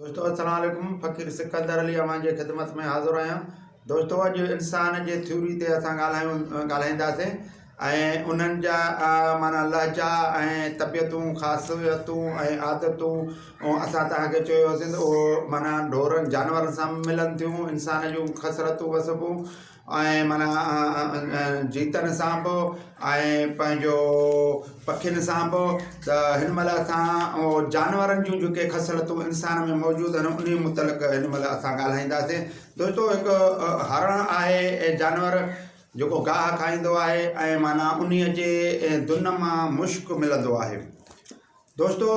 دوستو السلام عليڪم فقير سڪندر علي اوهان جي خدمت ۾ حاضر آهيان دوستو اڄ انسان جي ٿيوري تي اسان ڳالهايون ڳالهائينداسين ۽ انهن جا معنيٰ لهجا ۽ طبيعتون خاصيتون ۽ عادتون ۽ اسان توهان کي چيو هوسين ته اهو معنيٰ ڍورن جانورن سان ملن ٿيون انسان جون خصلتون وصفون ۽ معنيٰ جيتن سان به ۽ پنهنجو پکين سان به ته هن مهل اسان اهو جانورن جون جيڪي خصلتون انسان ۾ موجود آهن انهي متعلق هن مهل اسان ڳالهائينداسين. دوستو هڪ هرڻ آهي جانور جيڪو گاهه کائيندو آهي ۽ معنيٰ انهي جي دن مان مشڪ ملندو آهي. دوستو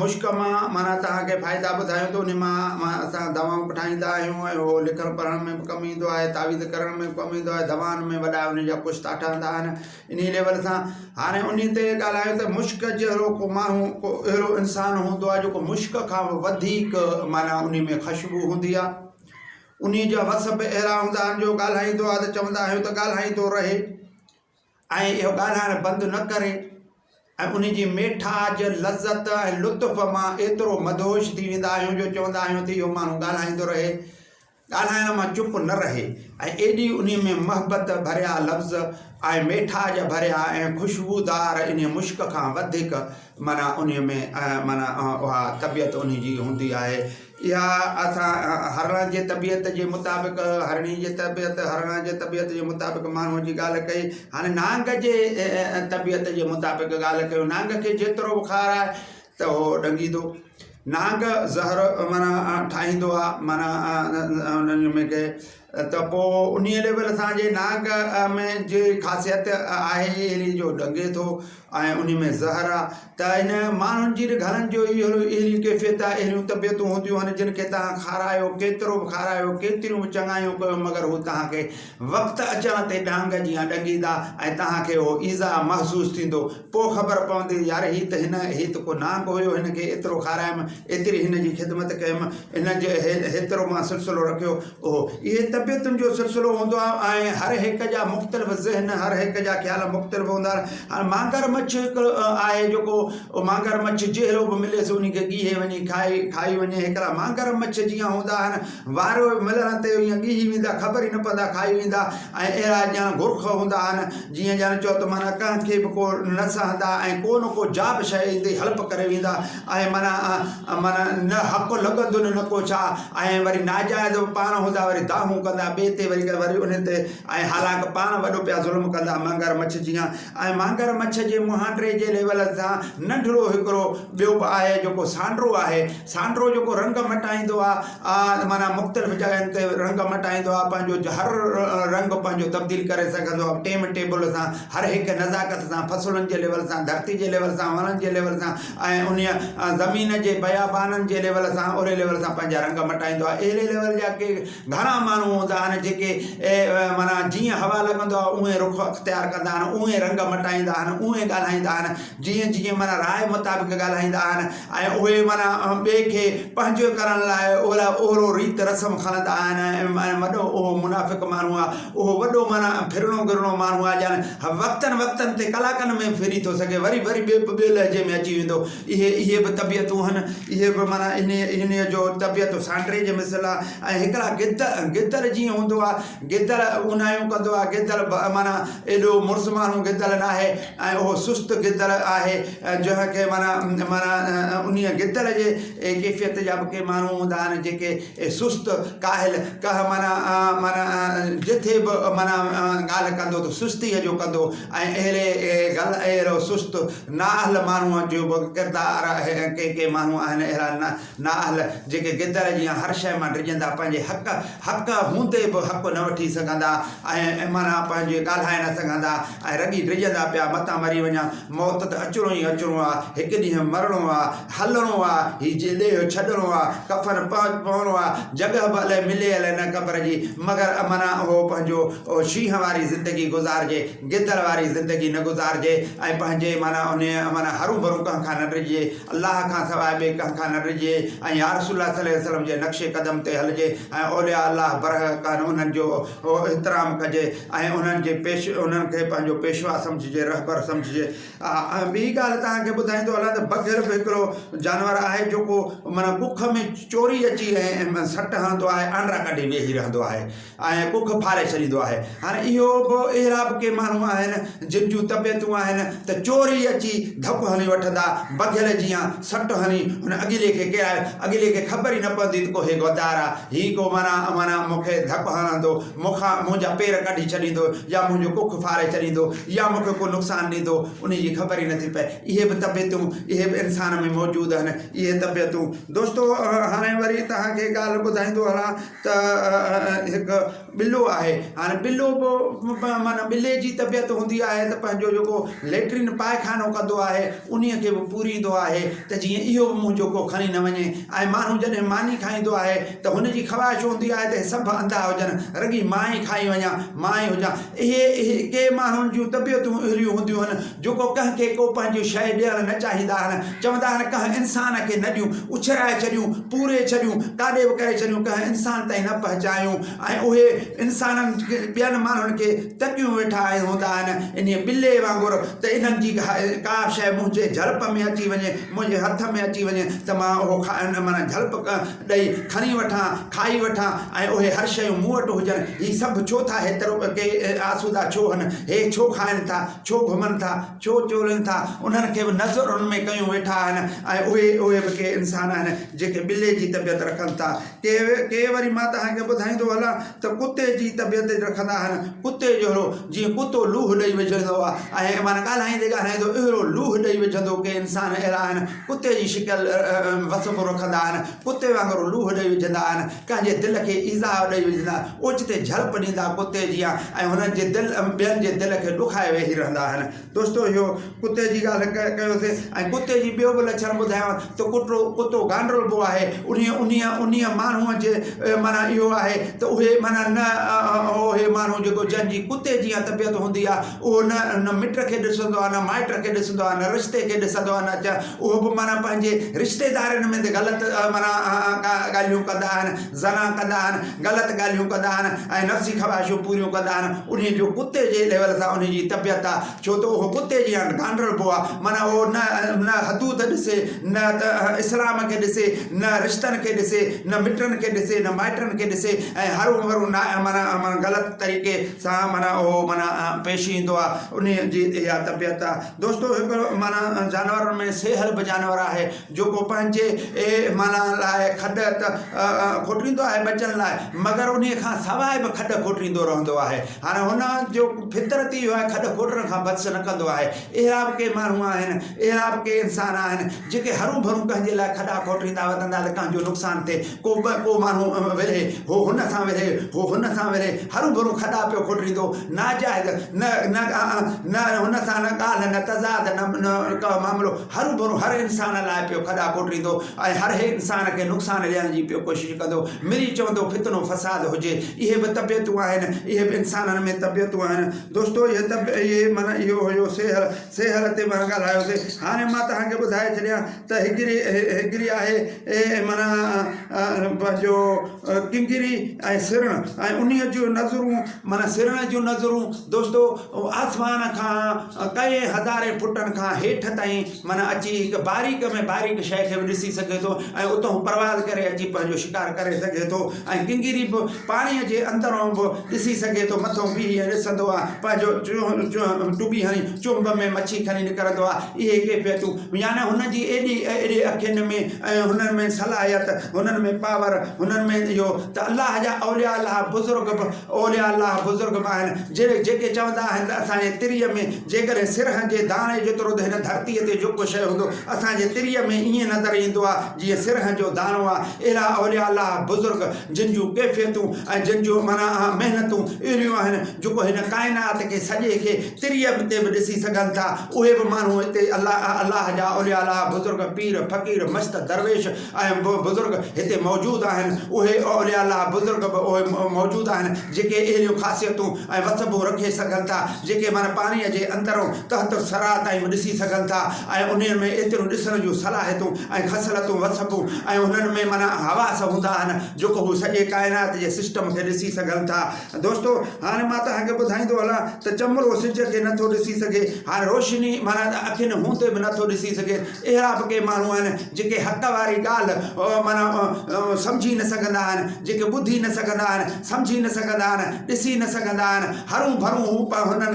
مشڪ مان معنيٰ توهان کي فائدا ٻڌايون ته ان مان اسان دوائون به ٺاهيندا آهيون ۽ اهو لکڻ پڙهڻ ۾ به ڪم ايندو آهي تعويذ ڪرڻ ۾ به ڪم ايندو آهي دوائن ۾ وڏا ان جا ڪشتا ٺهندا آهن انهي ليول سان هاڻي انهي تي ڳالهايون ته مشڪ جهڙو ڪو ماڻهو ڪو اهڙو انسان هوندو آهي جيڪو مشڪ کان به وڌيڪ معنيٰ انهي ۾ خشبو هوندي آهي انهي جا وصف به اهڙا هوندا آهن جو ڳالهائيندو آهي ته چوندا آهيون ته ڳالهائيندو رهي ۽ اهو ڳالهائڻ بند نه ڪري ۽ ان جي ميٺاج، لذت ۽ لطف مان ايترو مدهوش ٿي ويندا آهيون جو چوندا آهيون ته اهو ماڻهو ڳالهائيندو رهي، ڳالهائڻ مان چپ نه رهي ۽ ايڏي انهي ۾ محبت ڀريا لفظ ۽ ميٺاج ڀريا ۽ خوشبودار انهي مشڪ کان وڌيڪ معنيٰ انهي ۾ معنيٰ اها طبيعت انهي جي هوندي آهي. اها اسان هرڻ جي طبيعت جي مطابق هرڻي جي طبيعت هرڻ جي طبيعت جي مطابق ماڻهوء جي ڳالهه ڪئي. هاڻي نانگ جي طبيعت جي مطابق ڳالهه ڪيون. نانگ کي جيترو به کارائي ته اهو ڏنگيندو. نانگ زهر معنيٰ ٺاهيندو آهي معنيٰ ان ۾ ڪي ته پوء انهيء ليول سان جي نانگ ۾ جي خاصيت آهي اهڙي جو ڏنگي ٿو ۽ انهي ۾ زهر آ ته ان ماڻهن جي به گهڻن جو اهڙو اهڙي ڪيفيت آهي اهڙيون طبيعتون هونديون آهن جن کي توهان کارايو ڪيترو به کارايو ڪيتريون به چڱايون ڪيو مگر هو توهان کي وقت اچڻ تي ڏانگ جيان ڏنگيندا ۽ توهان کي اهو ايذاء محسوس ٿيندو پوء خبر پوندي يار هي ته هن هي ته ڪو نانگ هيو هن کي ايترو کارايم ايتري هن جي خدمت ڪيم هن جي هيترو مان سلسلو رکيو اهو اهي طبيعتن جو سلسلو هوندو آهي ۽ هر هڪ جا مختلف ذهن هر هڪ جا خيال مختلف هوندا آهن هاڻي مانگر مڇ هڪ آهي جيڪو مانگر مڇ جهڙو به مليس ان کي ڳيهي وڃي کائي کائي وڃي هڪڙا مانگر مڇ جيئن هوندا آهن وارو ملڻ تي ائين ڳيهي ويندا خبر ئي نه پوندا کائي ويندا ۽ اهڙا ڄڻ گرک هوندا آهن جيئن ڄڻ چئو ته معنيٰ ڪنهن کي به ڪو نه سهندا ۽ ڪو نه ڪو جا به شيء ايندي هڙپ ڪري ويندا ۽ معنيٰ معنيٰ نه حق لڳندن نه ڪو ڇا ۽ وري ناجائز به پاڻ هوندا وري دانهون ڪندا ٻئي تي وري وري انهن تي ۽ حالانڪ پاڻ وڏو پيا ظلم ڪندا مانگر مڇ جيان ۽ مانگر مڇ جي مهانڊي جي ليول سان ننڍڙو هڪڙو ٻيو به آهي جيڪو سانڊرو آهي سانڊرو جيڪو رنگ مٽائيندو آ معنيٰ مختلف جڳهين تي رنگ مٽائيندو آ پنهنجو هر رنگ پنهنجو تبديل ڪري سگهندو آ ٽيم ٽيبل سان هر هڪ نزاڪت سان فصلن جي ليول سان ڌرتي جي ليول سان وڻن جي ليول سان ۽ انهيء زمين جي بيابانن جي ليول سان اهڙي ليول سان پنهنجا رنگ مٽائيندو آهي. اهڙي ليول جا ڪي گهڻا ماڻهو هوندا آهن جيڪي معنيٰ جيئن هوا لڳندو آهي اونئين رخ اختيار ڪندا آهن، اونئين رنگ مٽائيندا آهن، اونئين ڳالهائيندا آهن، جيئن جيئن معنيٰ راء مطابق ڳالهائيندا آهن ۽ اهي معنيٰ ٻئي کي پنهنجو ڪرڻ لاء اهڙو ريت رسم کڻندا آهن ۽ وڏو اهو منافق ماڻهو آهي. اهو وڏو معنيٰ ڦرڻو گرڻو ماڻهو آهي ڄڻ وقتن وقتن تي ڪلاڪن ۾ ڦري ٿو سگهي وري وري ٻئي ٻئي لهجي ۾ اچي ويندو اهي اهي به طبيعتون هن اهي به معنيٰ انهي انهي جو طبيعت سانڊري جي مثل آهي ۽ هڪڙا گدڙ گدڙ جيئن هوندو آهي گدڙ اونايون ڪندو آهي گدڙ معنيٰ ايڏو مڙس ماڻهو گدڙ ناهي ۽ اهو سست گدڙ آهي جنهن کي معنيٰ معنيٰ انهي گدڙ جي ڪيفيت جا به ڪي ماڻهو هوندا آهن جيڪي اي سست، ڪاهل، ڪهه معنيٰ معنيٰ جٿي به معنيٰ ڳالهه ڪندو ته سستيء جو ڪندو ۽ اهڙي غل اهڙو سست نااهل ماڻهوء جو به ڪردار ڪي ڪي ماڻهو آهن اهڙا نااهل جيڪي گدڙ جيان هر شيء مان ڊڄندا پنهنجي حق حق هوندي به حق نه وٺي سگهندا ۽ معنيٰ پنهنجي ڳالهائي نه سگهندا ۽ رڳي ڊڄندا پيا متان مري وڃان موت ته اچڻو ئي اچڻو آ هڪ ڏينهن مرڻو آ هلڻو آ، هي جي ڏيهه ڇڏڻو آ، ڪفن پوڻو آ، جڳهه به الائي ملي الائي نه قبر جي، مگر معنيٰ اهو پنهنجو شينهن واري زندگي گذارجي، گدڙ واري زندگي نه گذارجي ۽ پنهنجي معنيٰ انهيء معنيٰ هروڀرو ڪنهن کان نه ڊڄجي، الله کان سواء ٻئي ڪنهن کان نه ڊڄجي ۽ يارسول الله صلي الله عليه وسلم جي نقش قدم تي هلجي ۽ اولياء الله برح ڪن انهن جو احترام ڪجي ۽ انهن جي پيش انهن کي پنهنجو پيشوا سمجهجي رهبر سمجهجي ۽ ٻي ڳالهه توهان کي ٻڌائيندو هلان ته بگهڙ به هڪڙو جانور آهي جيڪو معنيٰ بک ۾ چوري اچي ۽ سٽ هڻندو آهي آنڊرا ڪڍي ويهي رهندو آهي ۽ ڪک ڦاڙي ڇڏيندو آهي. هاڻي اهو به اهڙا به ڪي ماڻهو آهن جن جون طبيعتون آهن ته چوري اچي ڌڪ هڻي وٺندا، بگهڙ جيان سٽ هڻي هن اڳلي کي ڪيرائي، اڳلي کي خبر ئي نه پوندي ته ڪو هي غدار آ، هي ڪو معنيٰ معنيٰ مون کي ڌڪ هڻندو، مون کان منهنجا پير ڪڍي ڇڏيندو يا منهنجو ڪک ڦاڙي ڇڏيندو يا مون کي ڪو نقصان ڏيندو، انهي جي خبر ئي نٿي پئي. اهي به طبيعتون اهي به انسان ۾ موجود آهن، اهي طبيعتون. دوستو هاڻي وري توهان کي ڳالهه ٻڌائيندو هلان. ته هڪ ٻلو آهي هاڻي ٻلو به معنيٰ ٻلي جي طبيعت هوندي آهي ته پنهنجو جيڪو ليٽرين پائخانو ڪندو آهي انهي کي به پوريندو آهي ته جيئن اهو به منهنجو ڪو کڻي نه وڃي ۽ ماڻهو جڏهن ماني کائيندو آهي ته هن جي خواهش هوندي آهي ته سڀ انڌا هجن رڳي مان ئي کائي وڃان مان ئي هجان اهي ڪي ماڻهن جون طبيعتون اهڙيون هونديون آهن جيڪو ڪنهن کي ڪو پنهنجي شيء ڏيڻ نه چاهيندا آهن، چوندا آهن ڪنهن انسان کي نه ڏيون، اڇرائي ڇڏيون، پوري ڇڏيون، ڪاڏي به ڪري ڇڏيون، ڪنهن انسان تائين نه پهچايون ۽ اهي انسانن ٻين ماڻهن کي تڪيون ويٺا هوندا آهن انهيء ٻلي وانگر ته انهن جي ڪا شيء منهنجي جهلپ ۾ اچي وڃي، منهنجي هٿ ۾ اچي وڃي ته مان اهو معنيٰ جهلپ ڏئي کڻي وٺان، کائي وٺان ۽ اهي هر شيون مون وٽ هجن، هي سڀ ڇو ٿا هيترو ڪي آسودا ڇو هن، هي ڇو کائن ٿا، ڇو گهمن ٿا، ڇو چولين ٿا، انهن کي به نظر انهن ۾ ڪيون ويٺا آهن ۽ اهي اهي به ڪي انسان آهن جيڪي ٻلي جي طبيعت رکن ٿا. ڪي ڪي وري مان توهان کي ٻڌائيندو هلان ته ڪتي جي طبيعت رکندا آهن، ڪتي جهڙو جيئن ڪتو لوهه ڏئي وجهندو آهي ۽ معنيٰ ڳالهائيندي ڳالهائيندو اهڙو لوهه ڏئي وجهندو ڪي انسان اهڙا آهن ڪتي جي شڪل وصف رکندا آهن، ڪتي وانگر لوهه ڏئي وجهندا آهن، ڪنهن جي دل کي ايذاء ڏئي وجهندا، اوچتي جهلپ ڏيندا ڪتي جيان ۽ هنن جي دل ٻين جي دل کي ڏکائي ويهي رهندا آهن. دوستو اهو ڪتي جي ڳالهه ڪيوسين ۽ ڪتي جي ٻيو به لڇڻ ٻڌايانو ته ڪٽو ڪتو گانڊربو آهي انهيء انهيء انهيء ماڻهوء جي معنيٰ اهو آهي ته اهي معنيٰ نه اهي ماڻهو جيڪو جنهن جي ڪتي جيان طبيعت هوندي آهي اهو نه نه مٽ کي ڏسندو آهي نه مائٽ کي ڏسندو آهي نه رشتي کي ڏسندو آهي نه اهو به معنيٰ پنهنجي رشتيدارن ۾ غلط معنيٰ ڳالهيون ڪندا آهن زنا ڪندا آهن غلط ڳالهيون ڪندا آهن ۽ نفسي خواهشون پوريون ڪندا آهن انهي جو ڪتي جي ليول سان انهي جي طبيعت آهي ڇو ته اهو ڪتي جيان گانڊربو آهي معنيٰ اهو نه نه حدود ڏسي نه ته اسلام کي ڏسي نه رشتن کي ڏسي نه مٽن کي ڏسي نه مائٽن کي ڏسي ۽ هروڀرو معنيٰ غلط طريقي سان معنيٰ اهو معنيٰ پيش ايندو آهي انهيء جي اها طبيعت آهي. دوستو هڪ معنيٰ جانورن ۾ سيهل به جانور آهي جيڪو پنهنجي معنيٰ لاء کڏ ته کوٽيندو آهي ٻچن لاء مگر انهيء کان سواء به کڏ کوٽيندو رهندو آهي. هاڻي هن جو فطرت ئي اهو آهي کڏ کوٽڻ کان بس نه ڪندو آهي. اهڙا به ڪي ماڻهو آهن، اهڙا به ڪي انسان آهن جيڪي هروڀرو ڪنهن جي لاء کڏا کوٽيندا وتندا ته ڪنهن جو نقصان ٿئي. ڪو به ڪو ماڻهو ورهي، هو هن سان ورهي، هو هن سان ورهي، هروڀرو کڏا پيو کوٽيندو، ناجائز، نه نه نه هن سان نه ڳالهه، نه تضاد، نه نه ڪو معاملو، هروڀرو هر انسان لاء پيو کڏا کوٽيندو ۽ هر انسان کي نقصان ڏيڻ جي پيو ڪوشش ڪندو، مڙئي چوندو فتنو فساد هجي، اهي به طبيعتون آهن، اهي به انسانن ۾ طبيعتون آهن، دوستو اهي طب اهي معنيٰ اهو هيو سيهل، سيهل تي معنيٰ ڳالهايوسين، هاڻي مان توهان کي ٻڌائي ڇڏيان ته هگري هگري آهي معنيٰ پنهنجو ڪنگري ۽ سرڻ ۽ انهيء جون نظرون معنيٰ سرڻ جون نظرون دوستو آسمان کان ڪئين هزارين فٽن کان هيٺ تائين معنيٰ اچي هڪ باريڪ ۾ باريڪ شيء کي به ڏسي سگهي ٿو ۽ اتان پرواز ڪري اچي پنهنجو شڪار ڪري سگهي ٿو ۽ ڪنگري به پاڻيء جي اندرون به ڏسي سگهي ٿو، مٿئون بيهي ۽ ڏسندو آ، پنهنجو ٽٻي هڻي چنب ۾ مڇي کڻي نڪرندو آ، اهي ڪيفيتون يعني هن جي ايڏي ايڏي اکين ۾ ۽ هنن ۾ صلاحيت، هنن ۾ پاور، هنن ۾ اهو ته الله جا اولياء الله بزرگ به اولياء الله بزرگ به آهن، جيڪي چوندا آهن ته اسان جي تريء ۾ جيڪڏهن سرهن جي داڻي جيترو ته هن ڌرتيء تي جيڪو شيء هوندو، اسان جي تريء ۾ ائين نظر ايندو آ، جيئن سرهن جو داڻو آ، اهڙا اولياء الله بزرگ جن جون ڪيفيتون ۽ جن جون معنيٰ محنتون اهڙيون آهن جيڪو هن ڪائنات کي سڄي کي تريء تي به ڏسي سگهن ٿا اهي به ماڻهو هتي الله الله جا اولياء الله بزرگ پير فقير مست درويش ۽ بزرگ هتي موجود آهن اهي اولياء الله بزرگ به اهي موجود آهن جيڪي اهڙيون خاصيتون ۽ وصفون رکي سگهن ٿا جيڪي معنيٰ پاڻيء جي اندرئون تحت الثريٰ تائين به ڏسي سگهن ٿا ۽ انهن ۾ ايتريون ڏسڻ جون صلاحيتون ۽ خصلتون وصفون ۽ انهن ۾ معنيٰ حواس هوندا آهن جيڪو هو سڄي ڪائنات جي سسٽم کي ڏسي سگهن ٿا. دوستو هاڻي مان توهان کي ٻڌائيندو هلان ته چمڙو سج کي نٿو ڏسي سگهي هاڻي روشني معنيٰ ته اکين هوندي به نٿو ڏسي سگهي اهڙا به ڪي ماڻهو آهن جيڪي حق واري ڳالهه معنيٰ سمجهي نه سگهندا آهن جيڪي ٻڌي نه سگهندا آهن سمجهي نه سگهندا آهن ڏسي نه سگهندا آهن هرون ڀرون هو هنن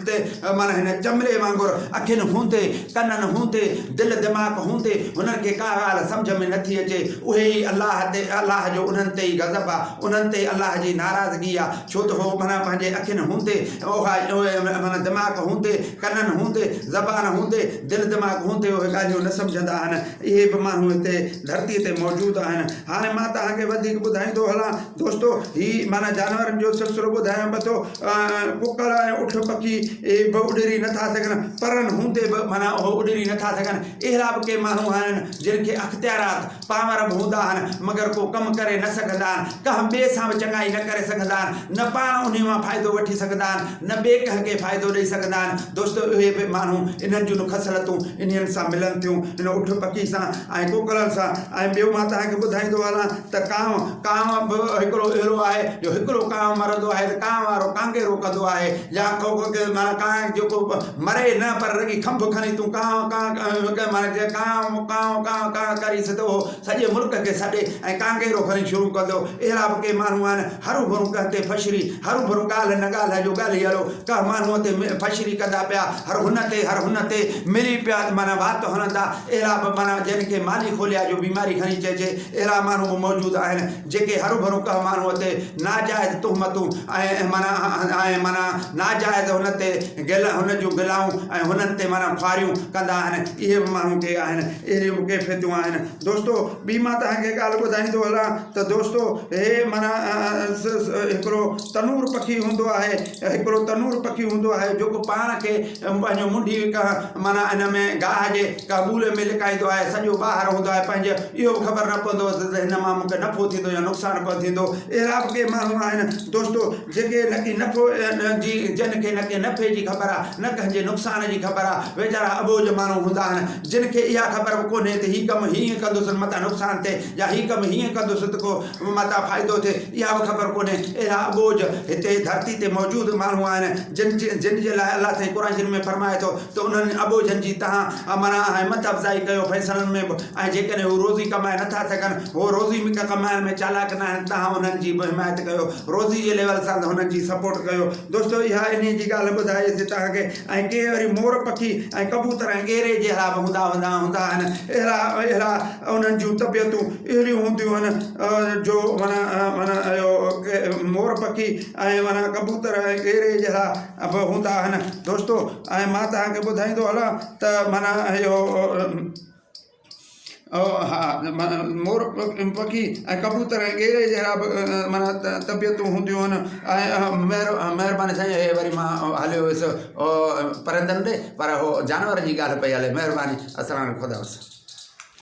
تي معنيٰ هن چمڙي وانگر اکين هوندي ڪنن هوندي، دل دماغ هوندي هنن کي ڪا ڳالهه سمجهه ۾ نٿي اچي، اهي ئي الله تي الله جو انهن تي ئي غضب آ، انهن تي الله جي ناراضگي آ، ڇو ته هو معنيٰ پنهنجي اکين هوندي اها معنيٰ دماغ هوندي، ڪنن هوندي، زبان هوندي، دل دماغ هوندي اهي ڳالهيون نه سمجهندا آهن، اهي به ماڻهو هتي ڌرتي تي موجود آهن. هاڻي مان توهان کي وڌيڪ ٻڌائيندو هلان دوستو هي معنيٰ جانورن جو سلسلو ٻڌايان به ٿو. ڪڪڙ ۽ اٺ پکي به اڏري نٿا سگهن، پرن هوندي به معنيٰ اهو اڏري نٿا سگهن. اهڙا به ڪي ماڻهو آهن جن کي اختيارات، پاور، به هوندا آهن مگر ڪو ڪم ڪري نه سگهندا آهن، ڪنهن ٻئي سان به چڱائي نه ڪري سگهندا آهن، نه پاڻ انهي مان فائدو وٺي سگهندا آهن نه ٻئي ڪنهن کي فائدو ڏئي سگهندا آهن. دوستو اهي به ماڻهو انهن جون خصلتون انهن سان ملن ٿيون، ان اٺ پکي سان ۽ ڪڪڙن سان ۽ ٻيو مان توهان کي ٻڌائيندو هلان ته ڪانء، ڪانء به هڪڙو اهڙو آهي جو هڪڙو ڪانء مرندو آهي ته ڪانء وارو ڪانگيرو ڪندو آهي يا ڪو معنيٰ ڪانء جيڪو مري نه پر رڳي کنڀ کڻي تون ڪانء ڪانء معنيٰ ڪانء ڪانء ڪانء ڪانء ڪريس ته اهو سڄي ملڪ کي سڏي ۽ ڪانگيرو کڻي شروع ڪندو. اهڙا به ڪي ماڻهو آهن هروڀرو ڪنهن تي فشري، هروڀرو ڳالهه نه ڳالهه جو ڳالهي هلو، ڪنهن ماڻهوء تي فشري ڪندا پيا، هر هن تي هر هن تي ملي پيا معنيٰ وات هڻندا، اهڙا به معنيٰ جن کي مالي خوليا جو بيماري کڻي چئجي، اهڙا ماڻهو به موجود آهن، جيڪي هروڀرو ڪنهن ماڻهوء تي ناجائز تهمتون ۽ معنيٰ ۽ معنيٰ ناجائز هن تي گلا هن جون گلائون ۽ هنن تي معنيٰ خواريون ڪندا آهن، اهي به ماڻهو ڪي آهن، اهڙيون به ڪيفيتون آهن. دوستو ٻي مان توهان کي ڳالهه ٻڌائيندو هلان ته دوستو هي معنيٰ هڪڙو تنور پکي هوندو آهي هڪڙو تنور پکي هوندو آهي جيڪو پاڻ کي پنهنجو منڍي ڪنهن معنيٰ ان ۾ گاهه جي ڪنهن ٻولي ۾ لڪائيندو آهي سڄو ٻاهر هوندو آهي پنهنجي اهو به خبر نه پوندو اٿس ته هن مان مونکي نفعو ٿيندو يا نقصان پيو ٿيندو اهڙا به ڪي ماڻهو آهن دوستو جيڪي نه ڪي نفعو جي جن کي نه ڪنهن نفعي جي خبر آهي نه ڪنهن جي نقصان جي خبر آهي ويچارا اٻوجهه ماڻهو هوندا آهن جن کي اها خبر به ڪونهي ته هي ڪم هيئن ڪندس متان نقصان ٿئي يا هي ڪم هيئن ڪندس ته ڪو متان فائدو ٿئي اها به خبر ڪونهي اهڙا اٻوجهه هتي ڌرتي تي موجود ماڻهو آهن جن جي جن جي لاء الله سائين قرآن شريف ۾ فرمائي ٿو ته انهن اٻوجهن جي توهان معنيٰ همت افزائي ڪيو فيصلن ۾ به ۽ جيڪڏهن هو روزي ڪمائي نٿا سگهن هو روزي ڪمائڻ ۾ چالاڪ نه آهن توهان انهن جي به حمايت ڪيو روزي جي ليول سان هنن جي سپورٽ ڪيو دوستو اها انهي جي ڳالهه ٻڌائي سي توهان کي ۽ ڪي وري مور پکي ۽ ڪبوتر ۽ ڳيري جهڙا به هوندا هوندا هوندا آهن اهڙا اهڙا انهن جون طبيعتون اهڙيون هونديون آهن جو معنيٰ معنيٰ اهو مور پکي ۽ معنيٰ ڪبوتر ۽ ڳيري جهڙا به هوندا آهن دوستو ۽ مان توهان کي ٻڌائيندو هلان ته معنيٰ اهو ها مور پکي ۽ ڪبوتر ۽ ڳيري جهڙا به معنيٰ طبيعتون هونديون آهن ۽ مهرباني سائين هي وري مان هليو ويس پرندن ڏي پر هو جانورن جي ڳالهه پئي هلي مهرباني السلام عليڪم خدا حافظ.